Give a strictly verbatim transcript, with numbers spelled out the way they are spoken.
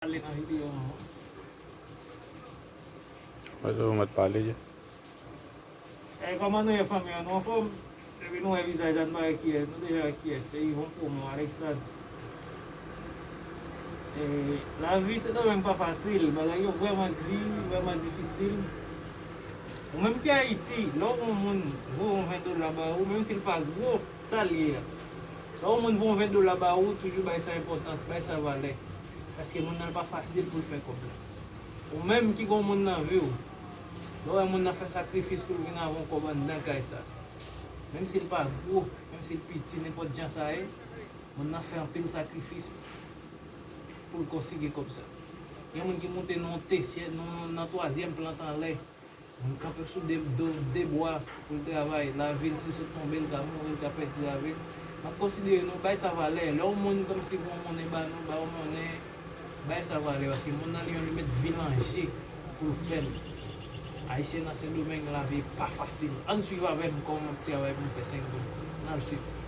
Pale nan videyo an. Mwen tou mwen t pale je. E kòman nou ye fanmi an, nou anfòm? Depi nou wè vizaj la nou pa wè kiyès, nou deja wè kiyès, se Yvon Pomon Alexandre. E lavi se tanmenm pa fasil, bagay yo vrèman di, vrèman difisil. Ou menm ki Ayiti, lè w wè yon moun voye yon ven dola ba ou, menm si l pa gwo, sa l ye a. Lè yon moun voye yon ven dola ba ou, toujou bay sa enpòtans, bay sa valè. Paske moun nan pa fasil pou l fè kòb la. Ou menm ki gon moun nan vi w, lè w wè moun nan fè sakrifis pou l vin avè yon kòb anndan kay sa, menm si l pa gwo, menm si l piti, nenpòt jan sa ye, moun nan fè anpil sakrifis pou l konsige kòb sa. Gen moun ki moute nan yon tesyè, nan, nan twazyèm plant anlè. Moun kanpe sou de, do, de bwa pou l travay. Lavi l, si l sot tonbe, l ka mouri, l ka pèdi lavi l. M ap konsidere nou, bay sa valè. Lè yon moun kòmsi voye yon monnen ba nou, ba yon monnen, bay sa valè. Paske moun nan li menm li met vi l an je pou l fè l. Ayisyen nan Sendomeng, lavi pa fasil. Ann swiv avè m kòman m ap travay pou m fè senk goud. N al swiv.